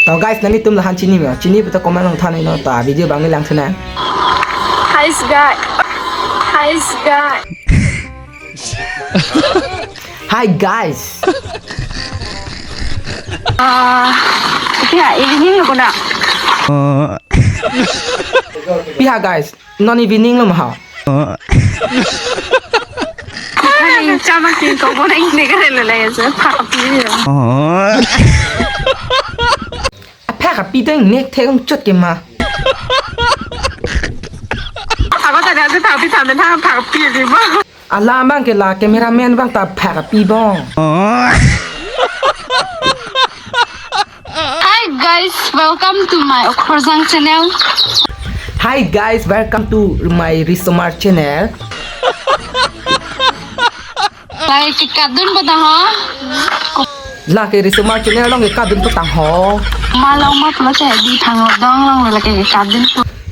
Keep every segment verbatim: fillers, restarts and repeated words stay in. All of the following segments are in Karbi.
To guys, nanglitum lahan chini ma? Chini puta comment along than non, ta video abang nanglang thunang. Hi guys. Hi guys. Hi guys. Ah, pia evening lo kuna. Pia guys, non evening lo ma ha? Kani chama kin ko bona ine kare lo le se pha pi. Apha kapi teng nek thek chot ke ma. Ako ta da ta pi ta men ha pha pi di ma. Alam abang ke la cameraman abang ta phak api bong. Hi guys, welcome to my Okhorjang channel. Hi guys, welcome to my Risomar channel. Like kadun bata ha. Lake Risomar channel along ke kadun patang ho. Malong ma pulo te di thang dong long lake kadun.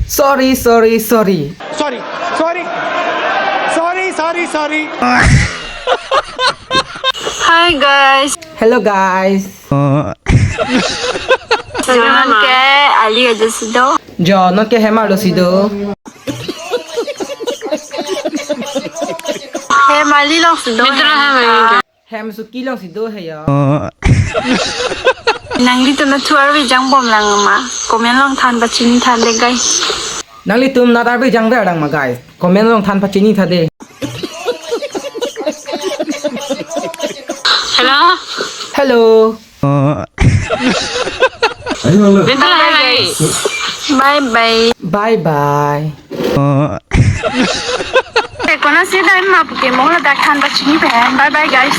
Sorry, sorry, sorry. Sorry, sorry, sorry, sorry, sorry. Hi guys. Hello guys. Jonan ke Ali aja si do. Jonan ke Hema lo si do. Hema li long si do. Mitra Hema. Hem Suki long si do he ya. Nanglitum na thu arve jang bom lang ma? Comment along than pachini tha de guys. Nanglitum na thu arve jang ver lang ma guys? Comment along than pachini tha de. Hello. Hello. Bye bye. Bye bye. Bye bye. Kona si dai ma puke mo la dak than pachini pen. Bye bye guys.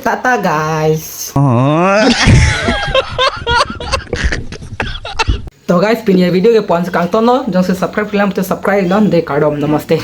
Tata guys. To guys, pini avideo ke pon si kangton lo, jongsi subscribe klemkle subscribe non de, kardom, namaste.